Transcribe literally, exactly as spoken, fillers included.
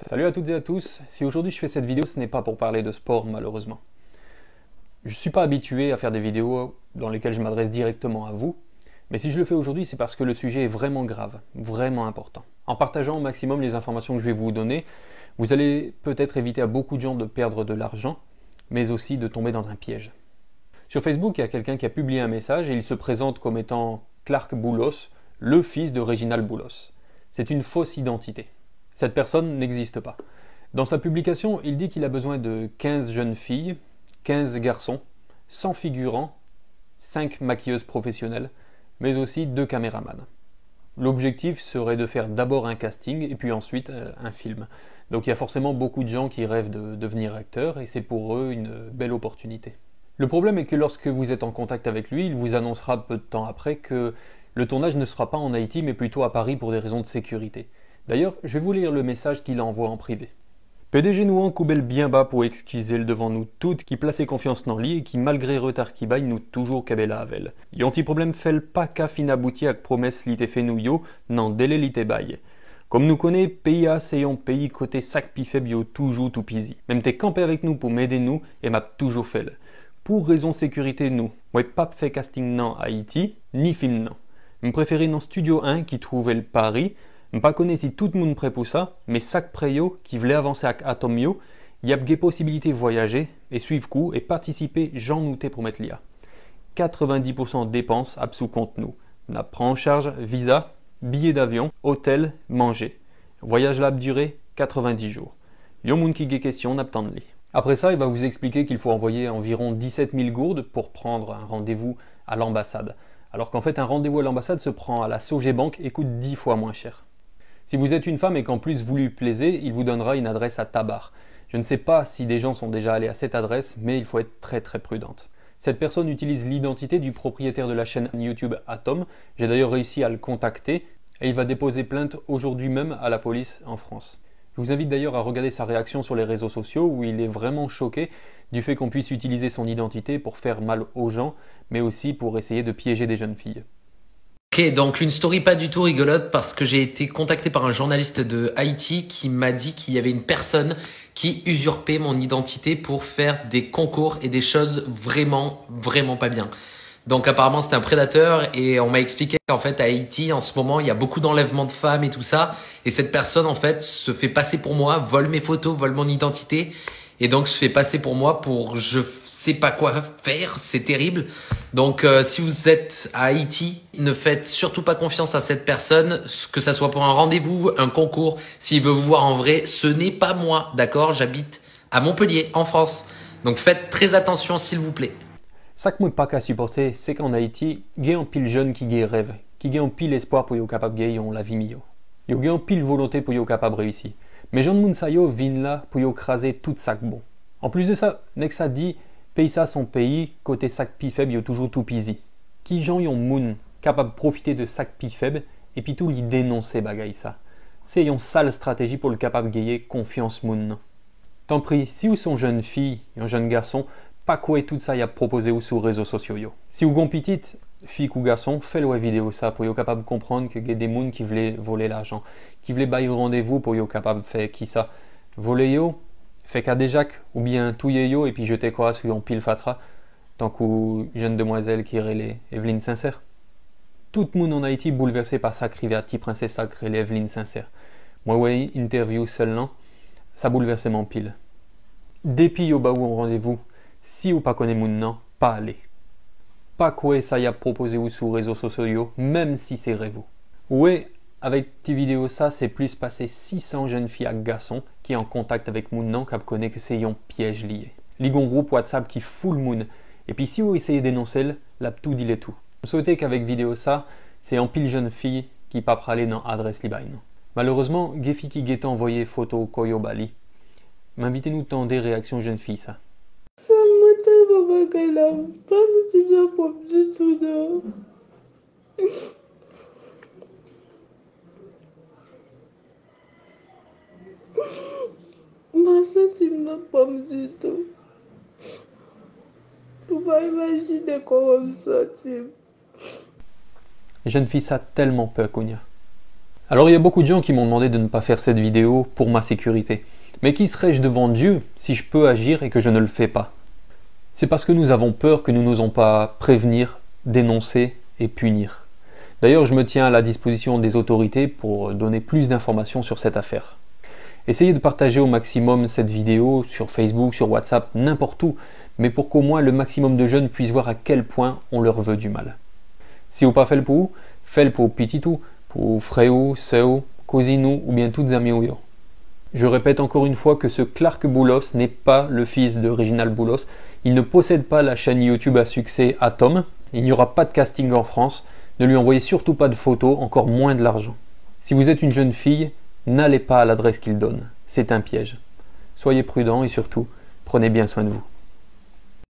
Salut à toutes et à tous. Si aujourd'hui je fais cette vidéo, ce n'est pas pour parler de sport, malheureusement. Je suis pas habitué à faire des vidéos dans lesquelles je m'adresse directement à vous, mais si je le fais aujourd'hui, c'est parce que le sujet est vraiment grave, vraiment important. En partageant au maximum les informations que je vais vous donner, vous allez peut-être éviter à beaucoup de gens de perdre de l'argent, mais aussi de tomber dans un piège. Sur Facebook, il y a quelqu'un qui a publié un message et il se présente comme étant Clark Boulos, le fils de Réginald Boulos. C'est une fausse identité. Cette personne n'existe pas. Dans sa publication, il dit qu'il a besoin de quinze jeunes filles, quinze garçons, cent figurants, cinq maquilleuses professionnelles, mais aussi deux caméramans. L'objectif serait de faire d'abord un casting et puis ensuite euh, un film. Donc il y a forcément beaucoup de gens qui rêvent de devenir acteurs et c'est pour eux une belle opportunité. Le problème est que lorsque vous êtes en contact avec lui, il vous annoncera peu de temps après que le tournage ne sera pas en Haïti mais plutôt à Paris pour des raisons de sécurité. D'ailleurs, je vais vous lire le message qu'il envoie en privé. P D G nou an koube l byen ba pou ekskize l devan nou tout ki plase konfyans nan li e ki, malgre reta ki bay, nou toujou kenbe la avè l. Yon ti pwoblèm fè l pa ka fin abouti ak pwomès li te fè nou yo nan delè li te bay. Kòm nou konnen, peyi a se yon peyi kote sa k pi fèb yo toujou toupizi. Men m te kanpe avèk nou pou m ede nou e m ap toujou fè l. Pou rezon sekirite nou, mwen p ap fè casting nan Ayiti, ni fim nan. M prefere nan Studio en ki twouve l Pari. M pa konnen si tout moun prè pou sa, men sa k prè yo, ki vle avanse ak Atòm yo, y ap gen posibilite vwayaje e swiv kou e patisipe jan nou te pwomèt li a. Katrevendi pousan depans ap sou kont nou. N ap pran an chaj viza, biye davyon, otèl, manje. Vwayaj la ap dire katrevendi jou. Yon moun ki gen kesyon, n ap tann li. Après ça, il va vous expliquer qu'il faut envoyer environ dix-sept mille gourdes pour prendre un rendez-vous à l'ambassade. Alors qu'en fait, un rendez-vous à l'ambassade se prend à la Sogebank et coûte dix fois moins cher. Si vous êtes une femme et qu'en plus vous lui plaisez, il vous donnera une adresse à Tabar. Je ne sais pas si des gens sont déjà allés à cette adresse, mais il faut être très très prudente. Cette personne utilise l'identité du propriétaire de la chaîne YouTube Atom. J'ai d'ailleurs réussi à le contacter et il va déposer plainte aujourd'hui même à la police en France. Je vous invite d'ailleurs à regarder sa réaction sur les réseaux sociaux où il est vraiment choqué du fait qu'on puisse utiliser son identité pour faire mal aux gens, mais aussi pour essayer de piéger des jeunes filles. Ok, donc une story pas du tout rigolote parce que j'ai été contacté par un journaliste de Haïti qui m'a dit qu'il y avait une personne qui usurpait mon identité pour faire des concours et des choses vraiment, vraiment pas bien. Donc apparemment c'est un prédateur et on m'a expliqué qu'en fait à Haïti en ce moment il y a beaucoup d'enlèvements de femmes et tout ça et cette personne en fait se fait passer pour moi, vole mes photos, vole mon identité et donc se fait passer pour moi pour je sais pas quoi faire, c'est terrible. Donc euh, si vous êtes à Haïti, ne faites surtout pas confiance à cette personne, que ça soit pour un rendez-vous, un concours, s'il veut vous voir en vrai, ce n'est pas moi, d'accord ? J'habite à Montpellier, en France. Donc faites très attention s'il vous plaît. Sa k mwen pa ka sipòte, se k an Ayiti, gen anpil jèn ki gen rèv, ki gen anpil espwa pou yo kapab gen yon lavi miyò. Yo gen anpil volonte pou yo kapab reyisi. Men jan moun sa yo vin la pou yo kraze tout sa k bon. Anplis de sa, nèg sa di, peyi sa se yon peyi kote sa k pi fèb yo toujou toupizi. Kijan yon moun kapab pwofite de sa k pi fèb epi tou li denonse bagay sa? Se yon sal estrateji pou l kapab genyen konfyans moun nan. Tanpri, si w se yon jèn fi, yon jèn gason, pa kwè tout sa y ap pwopoze w sou rezo sosyo yo. Si w gen pitit, fi kou gason, fè l wè videyo sa pou yo kapab konprann ke gen de moun ki vle vole lajan, ki vle bay yo randevou pou yo kapab fè kisa? Vole yo, fè kadejak, oubyen touye yo epi jete kò a sou yon pil fatra, tankou jèn demwazèl ki rele Evelyne Sincère. Tout moun ann Ayiti boulvèse pa sa k rive a ti prensès sa k rele Evelyne Sincère. Mwen wè entèvyou sèl lan, sa boulvèse m anpil. Depi yo ba w yon randevou, si w pa konnen moun nan, pa ale. Pa kwè sa y ap pwopoze w sou rezo sosyo yo, menm si se rèv ou. Ou wè, avèk ti videyo sa, se plis pase sisan jèn fi ak gason ki an kontak avèk moun nan k ap konnen ke se yon pyèj li ye. Li gen yon gwoup WhatsApp ki full moun, epi si w eseye denonse l, l ap tou dile tou. M swete ke avèk videyo sa, se anpil jèn fi ki pa prale nan adrès li bay nan. Malerezman, gen fi ki gentan voye foto kò yo ba li. M envite nou tande reyaksyon jèn fi sa. Sa mwen tèlman bagay la, m pa santi m nan fòm ditou non. M pa santi m nan fòm ditou. Ou pa imajine kòman m santi m. Jèn fi sa tèlman pè kounye a. Alors, il y a beaucoup de gens qui m'ont demandé de ne pas faire cette vidéo pour ma sécurité. Mais qui serais-je devant Dieu si je peux agir et que je ne le fais pas ? C'est parce que nous avons peur que nous n'osons pas prévenir, dénoncer et punir. D'ailleurs, je me tiens à la disposition des autorités pour donner plus d'informations sur cette affaire. Essayez de partager au maximum cette vidéo sur Facebook, sur WhatsApp, n'importe où, mais pour qu'au moins le maximum de jeunes puissent voir à quel point on leur veut du mal. Si ou pa fè l pou ou, fè l pou pitit ou, pou frè ou, sè ou, kouzin ou oubyen tout zanmi ou yo. Je répète encore une fois que ce Clark Boulos n'est pas le fils de Réginald Boulos. Il ne possède pas la chaîne YouTube à succès Atom. Il n'y aura pas de casting en France. Ne lui envoyez surtout pas de photos, encore moins de l'argent. Si vous êtes une jeune fille, n'allez pas à l'adresse qu'il donne. C'est un piège. Soyez prudent et surtout, prenez bien soin de vous.